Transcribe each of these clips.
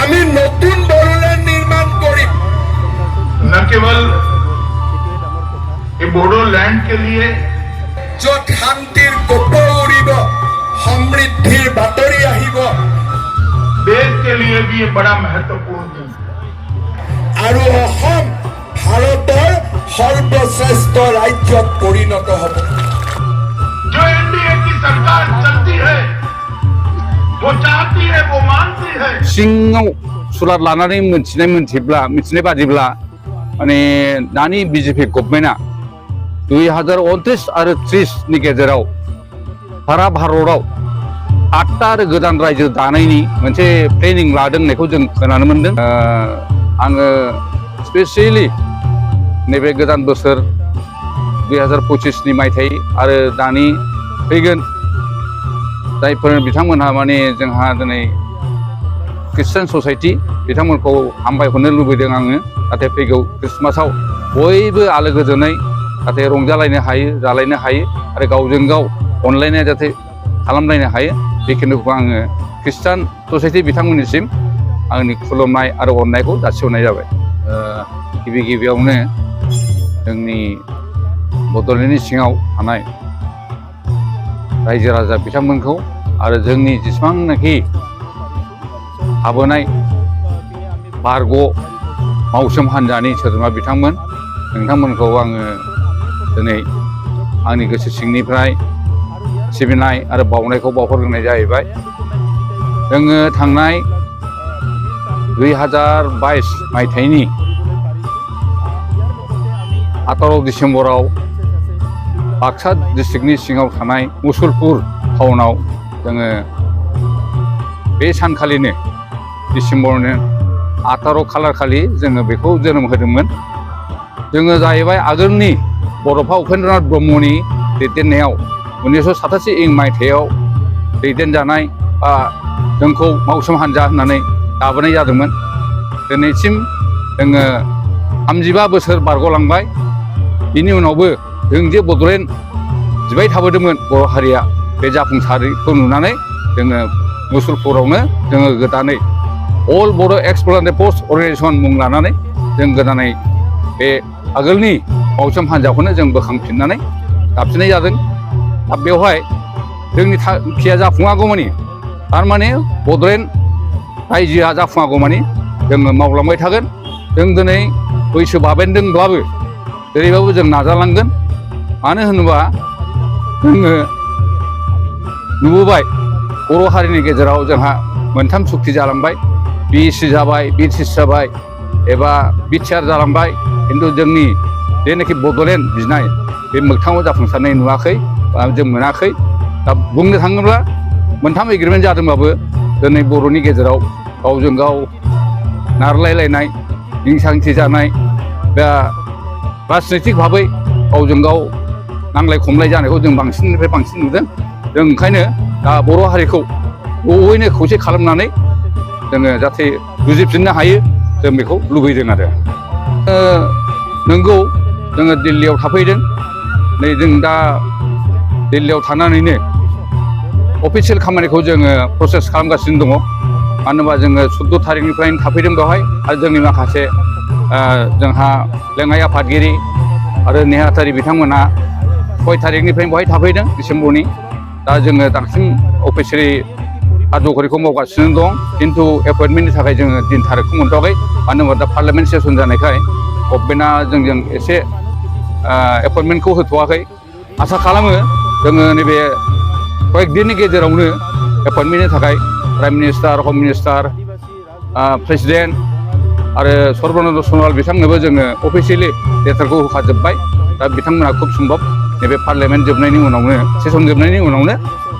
আমি নতুন বড়োল্যান্ড নির্মাণ করি न केवल ये बोडोलैंड के लिए য'ত শান্তিৰ কপৌ উৰিব সমৃদ্ধিৰ বাতৰি আহিব देश के लिए भी ये बड़ा महत्वपूर्ण है আৰু অসম ভাৰতৰ সৰ্বশ্ৰেষ্ঠ ৰাজ্যত পৰিণত হ'ব जो एनडीए की सरकार चलती है वो चाहती है वो मानती है सिङाव सुलाद लानानै मिथिनाय बादिब्ला माने दानि बिजेपि गभर्नमेन्टआ 2029 आरो 30 नि गेजेराव सारा भारताव 8टा आरो गोदान रायजो दानायनि मोनसे प्लेनिं लादों होननायखौ जों खोनानो मोनदों आङो स्पेसियेलि नैबे गोदान बोसोर 2025 नि मायथाइ आरो दानि फैगोन जायफोर बिथांमोनहा माने जोंहा दिनै ख्रिस्टान ससाइटि बिथांमोनखौ हामबायहरनो लुबैदों आङो जाहाथे फैगौ ख्रिस्टमासाव बयबो आलो गोजोनै जाहाथे रंजालायनो हायो जालायनो हायो आरो गावजों गाव अनलायनाय जाहाथे खालामलायनो हायो बेखिनिखौ आङो ख्रिस्टान ससाइटि बिथांमोननिसिम आंनि खुलुमनाय आरो अननायखौ जासिहरनाय जाबाय गिबियावनो जोंनि बड'लेण्डनि सिङाव थानाय रायजो राजा बिथांमोनखौ आरो जोंनि जेसेबांनाखि हाबोनाय बारग' मावसोम हान्जानि सोद्रोमा बिथांमोन नोंथांमोनखौ आङो दिनै आंनि गोसो सिंनिफ्राय सिबिनाय आरो बावनायखौ बावहरग्रोनाय जाहैबाय जोङो थांनाय 2022 मायथाइनि 18 डिसेम्बराव बाक्सा डिस्ट्रिक्टनि सिङाव थानाय मुसलपुर टाउनाव जोङो बे सानखालिनो डिसेम्बरनि 18 खालार खालि जोङो बेखौ जोनोम होदोंमोन जोङो जाहैबाय आगोलनि बड'फा उपेन्द्रनाथ ब्रह्मनि दैदेननायाव 1987 इं मायथाइयाव दैदेनजानाय बा जोंखौ मावसोम हान्जा होननानै दाबोनाय जादोंमोन दिनैसिम जोङो 35 बोसोर बारग'लांबाय बिनि उनावबो जों जे बड'लेण्ड जिबाय थाबोदोंमोन बर' हारिया बे जाफुंसारखौ नुनानै जोङो मुसलपुरावनो जोङो गोदानै अल बड' एक्सप्लेनेड पोस्ट अर्गानाइजेसन मुं लानानै जों गोदानै बे आगोलनि मावसोम हान्जाखौनो जों बोखांफिननानै दाफिननाय जादों दा बेवहाय जोंनि थांखिया जाफुङागौमानि थारमाने बड'लेण्ड रायजोआ जाफुङागौमानि जोङो मावलांबाय थागोन जों दिनै बैसो बाबेनदोंब्लाबो जेरैबाबो जों नाजालांगोन मानो होनोबा जोङो नुबोबाय बर' हारिनि गेजेराव जोंहा मोनथाम सुक्ति जालांबाय बिएससि जाबाय बिटिसि जाबाय एबा बिटिआर जालांबाय खिन्थु जोंनि जेनाखि बड'लेण्ड बिनाय बे मोगथाङाव जाफुंसारनाय नुवाखै बा जों मोनाखै दा बुंनो थाङोब्ला मोनथाम एग्रिमेन्ट जादोंबाबो दिनै बर'नि गेजेराव गावजों गाव नारलायलायनाय हिंसा हिंसि जानाय दा राजनैतिक भाबै गावजों गाव नांलाय खमलाय जानायखौ जों बांसिननिफ्राय बांसिन नुदों जों ओंखायनो दा बर' हारिखौ ज'यैनो खौसे खालामनानै जोङो जाहाथे बुजिफिननो हायो जों बेखौ लुबैदों आरो नंगौ जोङो दिल्लीयाव थाफैदों नै जों दा दिल्लीयाव थानानैनो अफिसियेल खामानिखौ जोङो प्रसेस खालामगासिनो दङ मानो होनोबा जोङो 14 थारिखनिफ्रायनो थाफैदों बेवहाय आरो जोंनि माखासे जोंहा लेङाइ आफादगिरि आरो नेहाथारि बिथांमोना 6 थारिखनिफ्रायनो बेवहाय थाफैदों डिसेम्बरनि दा जोङो दासिम अफिसियेलि हाबाफारिखौ मावगासिनो दं खिन्थु एपइन्टमेन्टनि थाखाय जोङो दिन थारिखखौ मोनथ'वाखै मानो होनोबा दा पार्लियामेन्ट सेसन जानायखाय गभर्नमेन्टआ जोंजों एसे एपइन्टमेन्टखौ होथ'वाखै आसा खालामो जोङो नैबे कয়েক दिननि गेजेरावनो एपइन्टमेन्टनि थाखाय प्राइम मिनिस्टार हम मिनिस्टार प्रेसिडेन्ट आरो सर्बानन्द सन'वाल बिथांनोबो जोङो अफिसियेलि लेटारखौ होखाजोब्बाय दा बिथांमोनहा खुब सम्भब नैबे पार्लियामेन्ट जोबनायनि उनावनो सेसन जोबनायनि उनावनो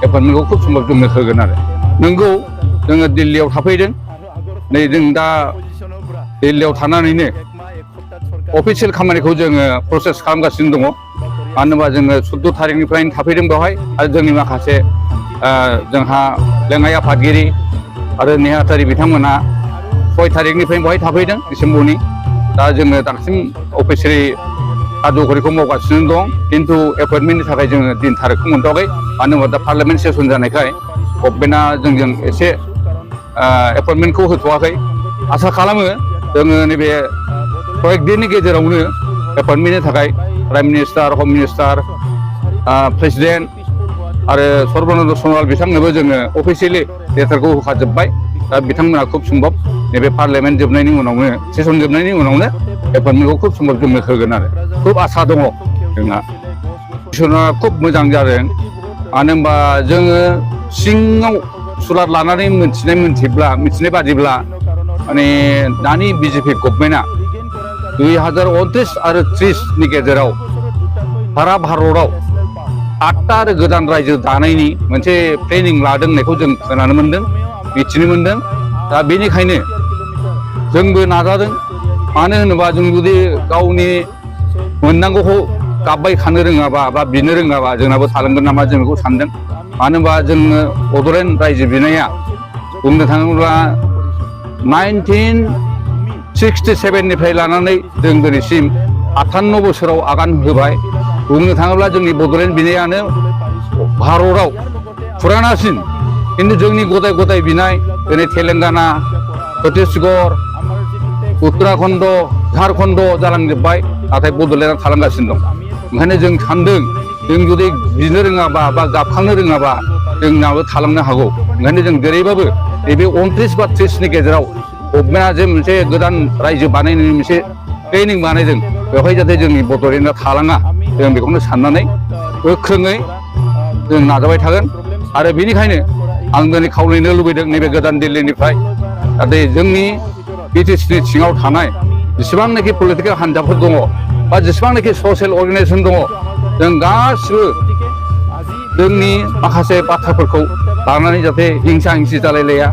एपइन्टमेन्टखौ खुब सम्भब जोंनो होगोन आरो नंगौ जोङो दिल्लीयाव थाफैदों नै जों दा दिल्लीयाव थानानैनो अफिसियेल खामानिखौ जोङो प्रसेस खालामगासिनो दङ मानो होनोबा जोङो 14 थारिखनिफ्रायनो थाफैदों बेवहाय आरो जोंनि माखासे जोंहा लेङाइ आफादगिरि आरो नेहाथारि बिथांमोना 6 थारिखनिफ्रायनो बेवहाय थाफैदों डिसेम्बरनि दा जोङो दासिम अफिसियेलि हाबाफारिखौ मावगासिनो दं खिन्थु एपइन्टमेन्टनि थाखाय जोङो दिन थारिखखौ मोनथ'वाखै मानो होनोबा दा पार्लियामेन्ट सेसन जानायखाय गभर्नमेन्टआ जोंजों एसे एपइन्टमेन्टखौ होथ'वाखै आसा खालामो जोङो नैबे कयेक दिननि गेजेरावनो एपइन्टमेन्टनि थाखाय प्राइम मिनिस्टार, हम मिनिस्टार, प्रेसिडेन्ट आरो सर्बानन्द सन'वाल बिथांनोबो जोङो अफिसियेलि लेटारखौ होखाजोब्बाय। दा बिथांमोना खुब सम्भब नैबे पार्लियामेन्ट जोबनायनि उनावनो, सेसन जोबनायनि उनावनो एपइन्टमेन्टखौ खुब सम्भब जोंनो होगोन आरो खुब आसा दङ जोंहा। मिसना खुब मोजां जादों, मानो होनबा जोङो सिङाव सुलाद लानानै मिथिनाय बादिब्ला माने दानि बिजेपि गभर्नमेन्टआ 2029 आरो 30 नि गेजेराव सारा भारतआव 8टा आरो गोदान रायजो दानायनि मोनसे प्लेनिं लादों होननायखौ जों खोनानो मोन्दों, मिथिनो मोन्दों। दा बेनिखायनो जोंबो नाजादों। मानो होनोबा जों जुदि गावनि मोननांगौखौ गाबबाय खानो रोङाबा बा बिनो रोङाबा जोंनाबो थालांगोन नामा जों बेखौ सानदों। मानो होनबा जोङो बड'लेण्ड रायजो बिनाया बुंनो थाङोब्ला 1967 निफ्राय लानानै जों दिनैसिम 58 बोसोराव आगान होबाय। बुंनो थाङोब्ला जोंनि बड'लेण्ड बिनायानो भारतआव फुरानासिन। खिन्थु जोंनि गदाय गदाय बिनाय दिनै तेलेंगाना, छत्तीसगढ़, उत्तराखन्ड, झारखन्ड जालांजोब्बाय, नाथाय बड'लेण्डआ थालांगासिनो दं। ओंखायनो जों सानदों जों जुदि बिनो रोङाबा बा गाबखांनो रोङाबा जोंनाबो थालांनो हागौ। ओंखायनो जों जेरैबाबो नैबे 29 बा 30 नि गेजेराव गभर्नमेन्टआ जे मोनसे गोदान रायजो बानायनायनि मोनसे प्लेनिं बानायदों, बेवहाय जाहाथे जोंनि बड'लेण्डआ थालाङा जों बेखौनो साननानै गोख्रोङै जों नाजाबाय थागोन। आरो बेनिखायनो आं दिनै खावलायनो लुबैदों नैबे गोदान दिल्लीनिफ्राय जाहाथे जोंनि बिटिसिनि सिङाव थानाय जेसेबांनाखि पलिटिकेल हान्जाफोर दङ बा जेसेबांनाखि ससियेल अर्गानाइजेसन दङ, जों गासिबो जोंनि माखासे बाथ्राफोरखौ लानानै जाहाथे हिंसा हिंसि जालायलाया,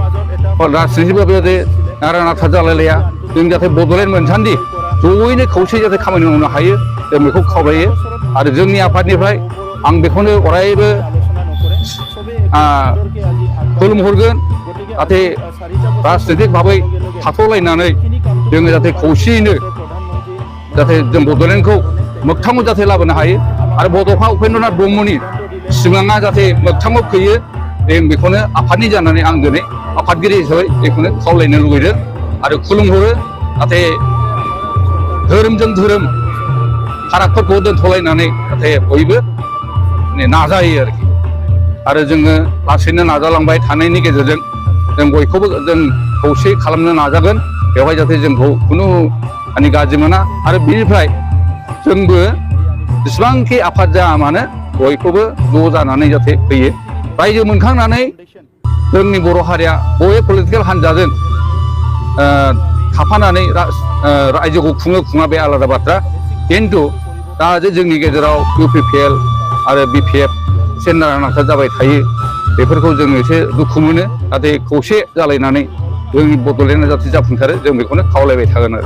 राजनितिबाबो जाहाथे नारा नाथा जालायलाया, जों जाहाथे बड'लेण्ड मोनसान्दि जयैनो खौसे जाहाथे खामानि मावनो हायो जों बेखौ खावलायो। आरो जोंनि आफादनिफ्राय आं बेखौनो अरायबो खुलुमहरगोन जाहाथे राजनितिक भाबै थाथ'लायनानै जोङो जाहाथे खौसेयैनो जाहाथे जों बड'लेण्डखौ मोगथाङाव जाहाथे लाबोनो हायो। आरो बड'फा उपेन्द्रनाथ ब्रह्मनि सिमाङा जाहाथे मोगथाङाव फैयो, जों बेखौनो आफादनि जानानै आं दिनै आफादगिरि हिसाबै बेखौनो खावलायनो लुबैदों आरो खुलुमहरो। जाहाथे धोरोमजों धोरोम फारागफोरखौ दोनथ'लायनानै जाहाथे बयबो नाजायो आरोखि। आरो जोङो लासैनो नाजालांबाय थानायनि गेजेरजों जों बयखौबो जों खौसे खालामनो नाजागोन। बेवहाय जाहाथे जोंखौ खुनु माने गाज्रि मोना। आरो बिनिफ्राय जोंबो जेसेबांखि आफाद जाया मानो बयखौबो ज' जानानै जाहाथे फैयो। रायजो मोनखांनानै जोंनि बर' हारिया बबे पलिटिकेल हान्जाजों थाफानानै रायजोखौ खुङा बे आलादा बाथ्रा। खिन्थु दा जे जोंनि गेजेराव UPPL आरो BPF एसे नारा नाथा जाबाय थायो, बेफोरखौ जों एसे दुखु मोनो। नाथाय खौसे जालायनानै जोंनि बड'लेण्डआ जाहाथे जाफुंसारो जों बेखौनो खावलायबाय थागोन आरो।